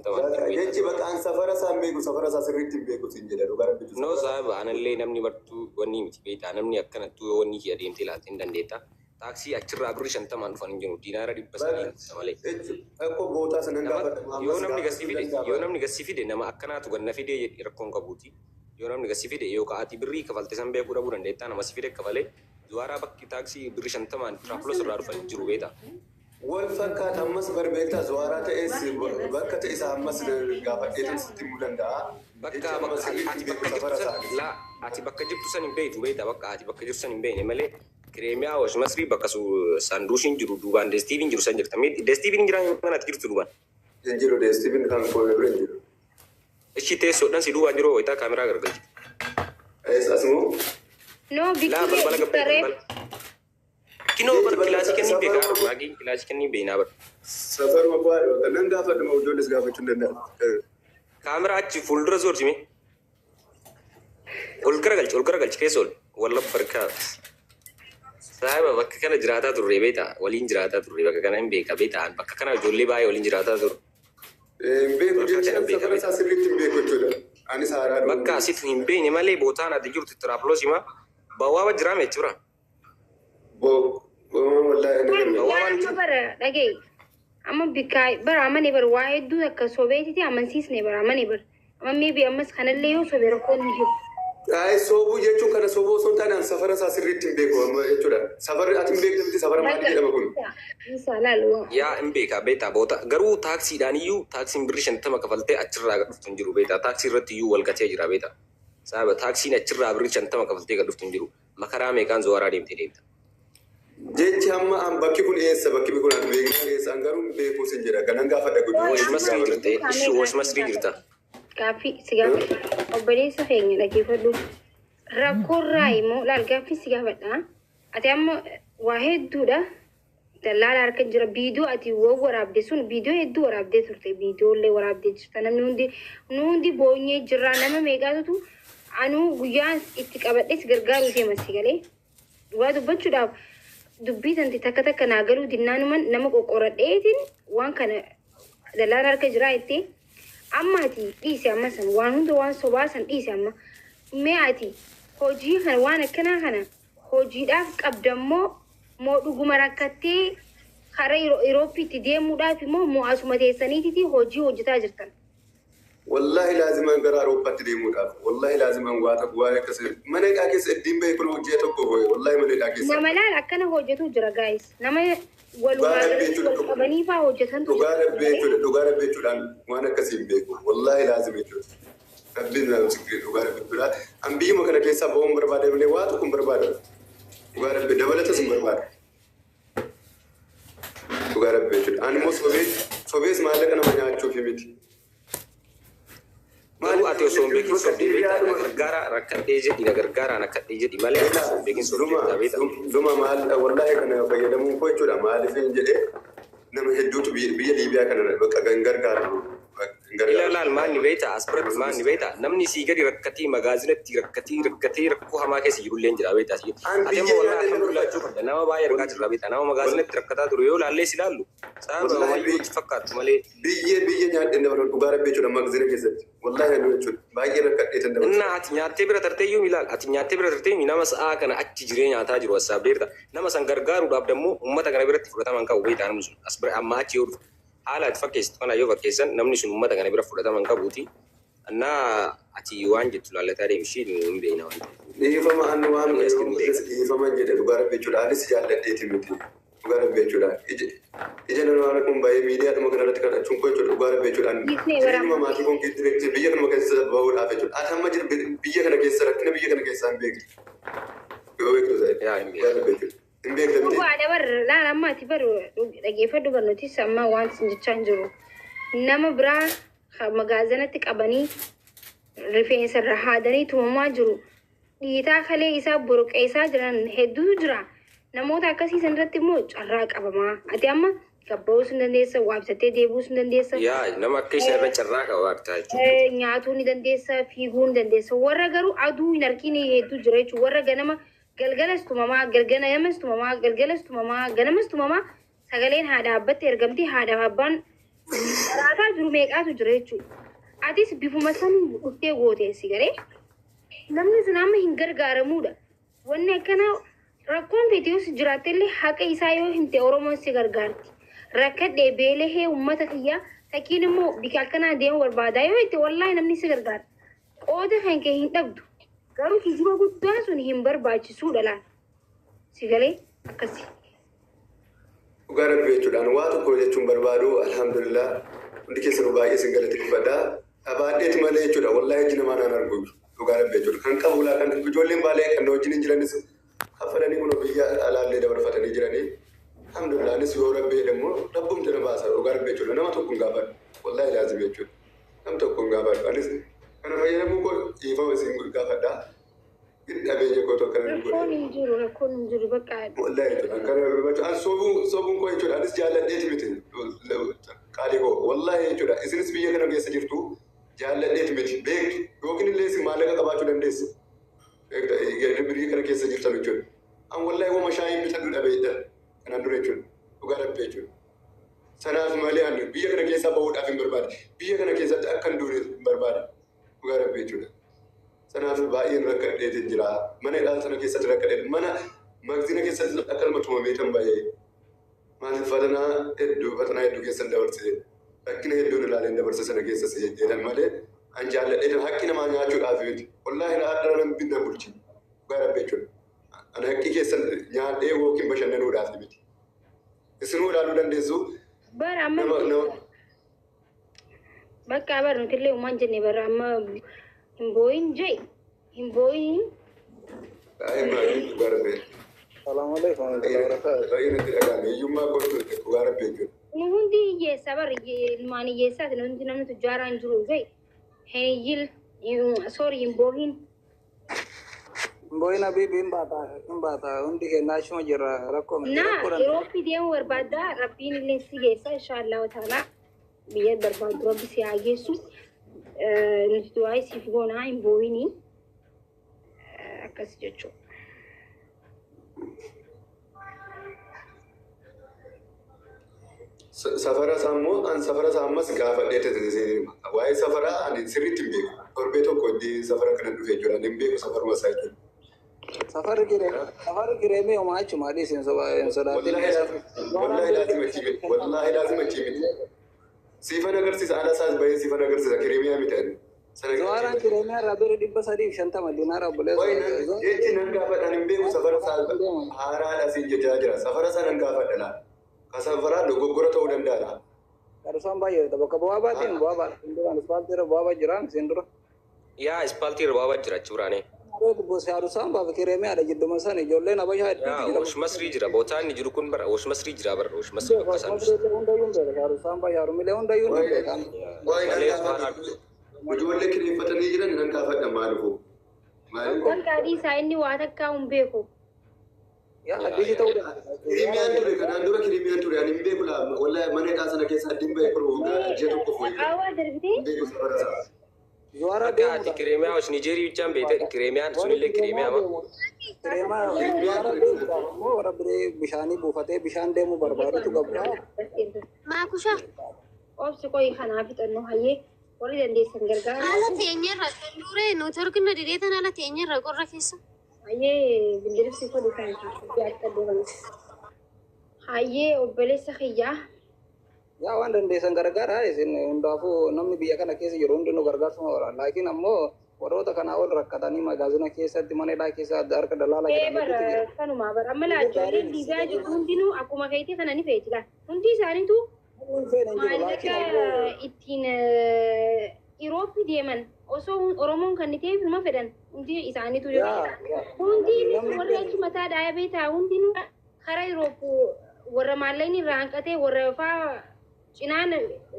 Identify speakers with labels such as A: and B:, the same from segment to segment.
A: 50 jiru.
B: Jechi bakka an safara isaa hin beeku, safara isaa sirriitti hin beeku siin jedha, dhugaa Rabbi.
A: No, saahiba, anallee namni martuu wanni miti beektaa, namni akkanattuu yoo wanni kiyya adeemtee ilaalte hin dandeetta. Taaksii achirraa birri 50n dhufan hin jiru, diinaara 300 malee.
B: Akkoo bootaa sanan
A: Nama
B: gaafadha.
A: yoo namni gasii fide, yoo namni gasii fide, nama akkanaatu ganna fide jedhi, rakkoon qabuuti. Yoo namni gasii fide yookaan ati birrii kafalte san beekuu dhabuu dandeettaa, nama si fide kafalee Zuwaaraa bakki taaksii birri 50n Tiraapulos irraa dhufan hin jiru beektaa.
B: Wal fakkaata ammas bar beektaa, Zuwaaraa ta'es bakka ta'e isaa ammas gaafadheetan sitti himuu danda'a.
A: Bakka
B: Jechi amma
A: bakka
B: sirriitti
A: ati
B: hin beeku
A: bakka jirtu
B: safara
A: san
B: isaa.
A: Laa, ati bakka jirtu san hin beektu beektaa, bakka ati bakka jirtu san hin beekne malee Kireemiyaa Wash Masrii bakka su saanduushiin jiru duubaan deestiiviin jiru san jirta. Deestiiviin hin jiraa mana ati jirtu duubaan?
B: Hin jiru, deestiiviin kan koo bira hin jiru.
A: Ishi teessoodhaan si duubaan jiru wayitaa kaameraa gargalchite.
B: Eessa asmoo?
C: No,
A: Laa
C: bikki
A: balbala gabbee
C: reef
A: balbala. Kinoo
B: Jechi
A: bar
B: bakka
A: kilaasii kennii beekaa
B: safaruma
A: maagiin kilaasii kennii beeknaa bar.
B: Safaruma bu'aadha. Nan gaafadhu, ijoolles gaafachuu hin danda'a.
A: Kaameraa achi fuuldura zoorsime. Ol garagalchi, ol garagalchi, keessa ol. Walla barkaa. Saahiba, bakka kana jiraataa turre beektaa, waliin jiraataa turre, bakka kana hin beeka beektaa, bakka kana ijoollee baay'ee waliin jiraataa turre.
B: Hin beeku
A: Bakka
B: jechi
A: kana
B: an
A: beeka
B: safara
A: beektaa.
B: isaa sirriitti hin beeku jechuudha. Anis haaraa
A: Bakka
B: dhufu.
A: asitti hin beekne malee bootaan ati jirtu Tiraapulos himaa. Bawaaba jiraame achi bira.
B: Bo wallaahi hin agarre.
A: Bawaabaan
C: Amma
A: jiru.
C: bara dhaga'i. Amma bikkaa bara amane bara waa hedduu akka sobeetiti amansiisne bara amane bara. Amma maybe ammas kanallee yoo sobe rakkoon ni jiru.
B: Ay, soobuu jechuun kana soobuu osoo hin taane an safara isaa sirriitti hin beeku amma jechuudha. Safarri ati hin beekne miti, safara maalii
C: Bakka
B: jedhama kun?
C: isa laalu.
A: Yaa, hin beekaa beektaa boota, garuu taaksiidhaan iyyuu taaksiin birri 50 kafaltee achirraa gad dhuftu hin jiru beektaa, taaksii irratti iyyuu wal gatee jira beektaa. Saahiba, taaksiin achirraa birri 50 kafaltee gad dhuftu hin jiru. Makaraa meeqaan Zuwaaraa deemtee deemta.
B: Jechi amma an bakki kun eessa, bakki kun ati beekna eessa, an garuu hin beeku sin jedha. Kanan gaafadha
A: Wash
B: ijoolles
A: Masrii
B: gaafadha.
A: jirte, ishi Wash Masrii jirta.
C: Gaaffii si gaafadha. Obboleessa keenya, dhaggeeffadhu. Rakkoorraa immoo laal, gaaffii si gaafadha. Ati amma waa hedduudha. Dallaala harka jira. Viidiyoo ati waraabde sun, viidiyoo hedduu waraabdee turte. Viidiyoo illee waraabdee jirta. Namni hundi, nu hundi boonyee jirra. Nama meeqaatutu anuu guyyaan itti qabadhee si gargaaruu deema si galee. Dhugaa dubbachuudhaaf dubbii tanti takka takka naa galuu dinnaanuman nama qoqqoradheetiin waan kana dallaala harka jiraa jettee. Amma ati dhiise, amma san waan hunda waan sobaa san dhiise. Amma mee ati hojii kana, waan akkanaa kana hojiidhaaf qabdammoo moo dhuguma rakkattee karaa Iroopiitti deemuudhaaf immoo moo asuma teessaniititi hojii hojjetaa jirtan?
B: Wallahi laazimaan gara Awurooppaatti deemuudhaaf. Wallahi laazimaan waa tokko waa'ee akkasii mana hidhaa keessa ittiin bahe kun hojii tokko boo'e, wallahi mana hidhaa keessa.
C: Nama laal akkana hojjetu jira guys. Nama walumaa
B: Dhugaa Rabbii
C: galatti
B: jechuudha.
C: wal qabanii faa hojjetantu
B: Dhugaa
C: jira.
B: Rabbii jechuudha. Dhugaa Rabbii jechuudhaan waan akkasii hin beeku. Wallahi laazim jechuudha. Rabbiin na misikkee, dhugaa Rabbii jechuudha. An biyyuma kana keessaa ba'uun barbaada malee waa tokko hin barbaadu. Dhugaa Rabbii dabalatas hin barbaadu. Dhugaa Rabbii jechuudha. Ani immoo sobee sobees maallaqa nama nyaachuufi miti.
A: Garuu ati osoo hin beekin sobdee beektaa, na gargaaraa rakkadhee jedhi, na gargaaraa rakkadhee jedhi malee ati osoo hin beekin sobdee
B: Zuma
A: beektaa.
B: Zuma maal, wallahi kana fayyadamuun koo jechuudha, maaliif hin jedhee, nama hedduutu biyya Liibiyaa kana bakka hin gargaaru. Hin
A: Ila
B: gargaaru.
A: laal, maal ni beektaa, as biratti maal ni beektaa, namni sii gadi rakkatee magaazinatti rakkatee rakkatee rakkoo hamaa keessa jirullee hin jira beektaa sii.
B: An
A: Ati
B: biyya
A: amma wallahi
B: nyaadhee
A: alhamdulillah jechuu qabda, nama baay'ee argaa jirra beektaa, nama magaazinatti rakkataa ture yoo laallee si ilaallu sababa
B: Wallahi
A: homayyuu itti fakkaattu malee.
B: Biyya nyaadhee dabalu, dhugaa Rabbii jechuudha, magazina keessatti. Wallahi ani jechuudha baay'ee rakkadhee tan dabarse.
A: Innaa ati nyaattee bira tartee iyyuu ilaal, ati nyaattee bira tartee nama sa'aa kana achi jiree nyaataa jiru assaabdeerta, nama san gargaaruudhaaf dammoo uummata kana biratti fudhatama hin qabu beektaa. Namni sun as bira amma achi yoo dhufe haala ati fakkeessitu kana yoo fakkeessan, namni sun uummata kana bira fudhatama hin qabuuti. Annaa ati waan jettu laallataa deemi, ishii nu hin beekna waan ta'eef.
B: Dhiifama, an waan
A: Namni as
B: yeroo
A: jiru hin beeka.
B: dhiifama jedhe, dhugaa Rabbii jechuudha. Anis jaalladheeti miti. Dhugaa Rabbii jechuudha. Ija nama kun baay'ee miidiyaadhuma kanarratti kadhachuun koo jechuudha, dhugaa Rabbii jechuudha.
C: Dhiisnee
B: Jireenyuma
C: bara
B: maatii koon keessatti biyya kanuma keessa bahuudhaaf jechuudha. Ati amma jiru biyya kana keessa, rakkina biyya kana keessaa hin beektu. Yoo beektu ta'e.
A: Yaa, hin
B: Dhugaa
A: beeku.
B: Rabbii jechuudha. Hin beekta miti.
C: Dhugaadha bar, laal amma ati bar dhageeffadhu bar, nutis amma waan sin jechaa hin jiru. Nama biraa magaazanatti qabanii rifeensa irra haadanii tumamaa jiru. Dhiitaa kalee isaa boroqeessaa jiran hedduutu jira. Namoota akkasii san irratti immoo carraa qabamaa. Ati amma gabba'uus hin dandeessa, waa bitattee deebi'uus hin dandeessa.
A: Yaa, nama akka isa irra carraa qaba waaqtaa jechuudha.
C: Nyaatuu ni dandeessa, fiiguu ni dandeessa. Warra garuu aduu hin argine hedduu jira jechuudha. Warra ganama galgalas tumamaa, ganamas tumamaa, galgalas tumamaa, ganamas tumamaa, sagaleen haadha abbatti ergamti, haadhaaf abbaan Maraataa jiru meeqaatu jira jechuudha. Atis bifuma saniin dhuftee gooteessi garee namni sun amma hin gargaaramuudha. Wanni akkanaa rakkoon feete yoo si jiraatte illee haqa isaa yoo himte Oromoon si gargaarti. Rakkadhee beelahee uummata kiyyaa takkiin immoo bika akkanaa deemuu barbaadaa yoo jette wallaahi namni si gargaara. Qooda kan kee hin dhabdu. Garuu kijiba guddaan sun hin barbaachisuudha laal. Si galee akkasi.
B: Dhugaa Rabbii jechuudhaan waa tokko jechuun barbaadu, alhamdulillah, hundi keessanuu baay'ee isin galateeffadha. Dhabaadheeti malee jechuudha, wallaahi ijji namaa naan argu, dhugaa Rabbii jechuudha. Kan qabu laa kan ijoolleen baalee kan na wajjin hin jiranis kaffalanii kun biyya alaallee dabarfatanii jiranii. Alhamdulillah, anis yoo Rabbii jedhe immoo Rabbumti na baasa, dhugaa Rabbii jechuudha. Nama tokko hin gaafadhu, wallaahi laazim jechuudha. Nama tokko hin gaafadhu, anis kana fayyadamuu koo dhiifama isin gaafadha. Dhabeenya kootu akkana nu godhe.
C: Rakkoon hin jiru, rakkoon hin jiru bakka.
B: Wallahi jechuudha. Kana dubbachuu an sobuun koo jechuudha. Anis jaalladheeti miti, qaalii koo. Wallahi jechuudha. Isinis biyya kana keessa jirtu, jaalladheeti miti beektu yookiin illee isin maallaqa qabaachuu dandeessu. Biyya kana keessa jirtan jechuudha. An wallahi wama shaayii bitadhu dhabeedha. Kanaan dura jechuudha. Dhugaa Rabbi jechuudha. Sanaaf malee ani biyya kana keessaa bahuudhaaf hin barbaade. Biyya kana keessatti akka hin duune hin barbaade. Dhugaa Rabbi jechuudha. Sanaaf baay'een rakkadheetiin jira. Mana hidhaa sana keessatti rakkadhee, mana magzina keessatti akkanuma tumamee tan baay'ee. Maaliif fatanaa hedduu keessan dabarse, rakkina hedduun ilaaleen dabarse sana keessas jedhan malee an jaalladhee haqqi namaa nyaachuudhaaf miti. Wallaahi hadha nan binna bulchi. Dhugaa Rabbi jechuudha. An haqqi keessan nyaadhee yookiin bashannanuudhaaf miti. Isinuu ilaaluu dandeessu.
C: Bara amma
B: Nama nama
C: bakka bara nuti illee uumaan jenne bara amma hin boo'in jee hin boo'in.
B: Baay'ee baay'ee, dhugaa Rabbi.
D: Salaamu alaikum warahmatullahi wabarakatuh.
B: Baay'ee natti dhagahame hiyyummaa kootu, dhugaa Rabbi jechuudha.
C: Nu hundi hiyyeessa bara, ilmaan hiyyeessaati nu hundi, namni tujjaaraan jiru jee hin iyyil, sorry, hin boo'in.
D: Boo'in habiibi, hin baata, hin baata, hundi keenya achuma jirra, rakkoo miti.
C: Na
D: rakkoo
C: yeroo deemuu barbaaddaa, Rabbiin illee si geessa inshaallahu taala, biyya barbaaddu Rabbi si haa geessu. Nuti du'aa siif goonaa, hin boo'inii akkas jechuudha.
B: Safara isaa immoo an safara isaa ammas gaafadhee tajaajila. Waa'ee safaraa ani sirriitti hin beeku. Torbee tokko itti safara kana dhufee jira. Ani hin beeku safaruma isaa jechuudha.
D: Safarri kireemee homaa achuma dhiis, hin sodaatin.
B: Wallaahi laazima achii miti. Wallaahi laazima achii miti. Siifan agarsiisa, ala isaas bahee siifan agarsiisa, kireemiyaa miti ani. Sana
D: Zuwaaraan kireemee irraa bira 350 dinaara, obboleessa.
B: Jechi nan gaafadha, ani hin beeku safara isaa, haaraadha siin jechaa jira. Safara isaa nan gaafadha laa. Ka safaraa dogoggora ta'uu danda'a laa.
D: Garsaan baay'ee bakka bu'aa baatiin bu'aa baadha. Duraan ispaaltii irra bu'aa jiraan isin dura.
A: Yaa, ispaaltii irra bu'aa jira achi biraanee.
D: Haarusaan baaf kireemee haadha jidduma sana ijoolleen Habashaa
A: Yaa,
D: hedduutu jira.
A: Osh Masrii jira. Bootaan inni jiru kun bara Osh Masrii jira bara Osh Masrii bakka isaan
D: Hundayyuu hin beeka, Haarusaan baay'ee Harumilee hundayyuu hin beeka.
B: Waa'ee nan
A: Malee
B: gaafadha. Ijoollee kireeffatanii jiran nan gaafadha maaliifuu? Maaliif?
C: Bakka dhiisaa, inni waa takkaa hin beeku.
D: Yaa, addisi ta'uu danda'a.
B: Kirimiyaan ture, kanaan dura kirimiyaan ture, ani hin beeku laa, wallahi mana hidhaa sana keessa addin bahee kun waggaa ji'a tokko fooyyee.
C: Qaawwaa darbitee
B: Hin beeku safara isaa.
D: Zuwaara
A: Akka ati
D: deemuudha.
A: kireemiyaa Osh Nijeerii bichaan beekte, kireemiyaan sunillee kireemiyaa ma.
D: Kireemaa Zuwaara deemuudhaaf immoo warra biree bishaanii buufatee bishaan deemuu barbaadutu qabda.
E: Maakusha.
C: Obsi qoyi, kanaaf fixannoo hayyee warri dandeessan gargaara.
E: Haala teenyerra kan duree nuti horgina didheetan haala teenyerra qorra keessa.
C: Hayyee, bilbilibsi godhu kan akka duran. Hayyee, obboleessa kiyyaa.
D: Yaa, waan dandeessan gargaara isin hundaafuu, namni biyya kana keessa jiru hundinuu gargaarsuma oola. Laakiin ammoo warroota kanaa ol rakkatanii magaazina keessatti, mana hidhaa keessa harka dalaala
C: Ee
D: jiran
C: bara
D: hedduutu jira.
C: kanumaa bara amma laa ijoolleen Liibiyaa jirtu hundinuu akkuma keetii kana ni feeti laa. Hundi isaaniitu
D: Hin feene hin jiru, laakiin
C: maallaqa
D: ammoo
C: ittiin Irooppii deeman osoo Oromoon kan ta'eef numa fedhan hundi isaaniitu jiru.
D: Yaa
C: Hundi
D: namni
C: warri achi mataa dhaabee taa'u hundinuu karaa Irooppuu warra maallaqni irraa hanqatee warra faa cinaan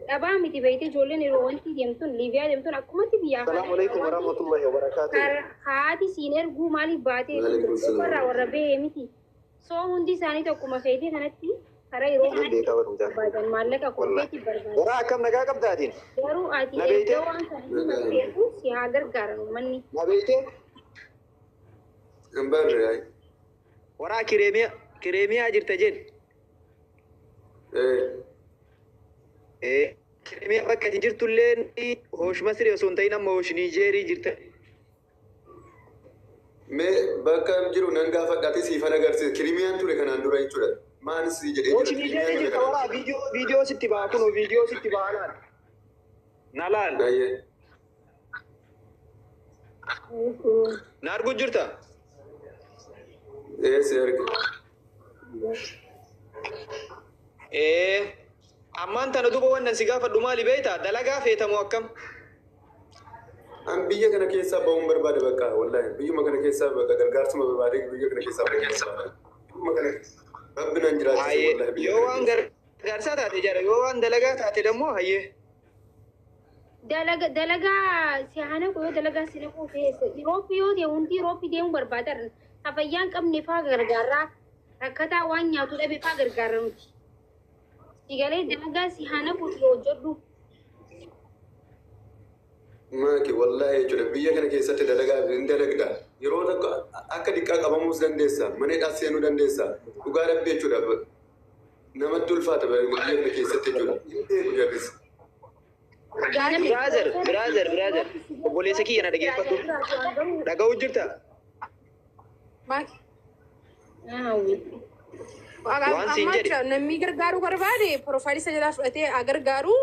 C: dhabaa miti beeyte, ijoolleen yeroo wanti deemtun Liibiyaa deemtun akkumatti biyyaa
F: Assalamu alaikum warahmatullahi wabarakatuh.
C: Haati siin erguu maaliif baatee
B: Waalaikum salaam.
C: warra warra bahee miti. Soo hundi isaanii tokkuma feetee kanatti karaa yeroo
F: Isin beekaa barumsaa.
C: barbaadan maallaqa korbeetti barbaadan.
F: Waraa, akkam nagaa qabdaatiin?
C: Garuu ati
F: Na beeytee?
C: erga waan kana hin beeku si haa gargaaran uummanni.
F: Na beeytee?
B: Hin barre ay.
F: Waraa, kireemiyaa jirta jedhi.
B: Eh.
F: Ee. Kirimiyaa bakka ati jirtullee hoosh Masrii osoo hin ta'in amma hoosh Niijeerii jirta.
B: Mee bakka jiru nan gaafadhaati siifan agarsiisa. Kirimiyaan ture kanaan dura jechuudha. Maanis jedhee
F: Hoosh
B: jira.
F: Niijeerii
B: Kirimiyaan ture
F: jirta
B: kanaan
F: waraa
B: dura.
F: viidiyoo viidiyoo sitti ba'a kunoo viidiyoo sitti ba'a laal. Na laal.
B: Ayyee.
F: Na arguu jirta?
B: Ee si arga.
F: Ee ammaan tana duuba wannan si gaafadhu maali beektaa? Dalagaa feetamoo akkam?
B: An biyya kana keessaa ba'uun barbaada bakka wallahi biyyuma kana keessaa bakka gargaarsuma barbaade biyya kana keessaa ba'uun barbaada. Biyyuma kana rabbi nan jiraachise
F: Hayyee
B: wallahi biyya
F: yoo
B: kana
F: waan
B: keessa.
F: gargaarsaa taate jara yoo waan dalagaa taate dammoo hayyee.
C: Dalaga dalagaa si hana yoo dalagaa si naquu keessa Irooppii yoo ta'e hundi Irooppii deemuu barbaadan fayyaa hin qabne faa gargaarraa rakkataa waan nyaatu dhabe faa gargaarra nuti. Sigalee dalagaa si hana kuuti hojjedhu.
B: Maaki wallahi jechuudha biyya kana keessatti dalagaa hin dalagda. Yeroo tokko akka diqqaa qabamuus dandeessa. Mana hidhaas seenuu dandeessa. Dhugaa rabbi jechuudha. Namatti ulfaata biyya kana keessatti jechuudha. Hin beeku jarris.
F: Brother, brother, brother. Obboleessa kiyya na dhageeffadhu. Dhaga'uu jirta?
G: Maaki.
F: Waan siin
G: Amma
F: jedhe.
G: namni gargaaruu barbaade profile isa jalaa fudhatee haa gargaaru.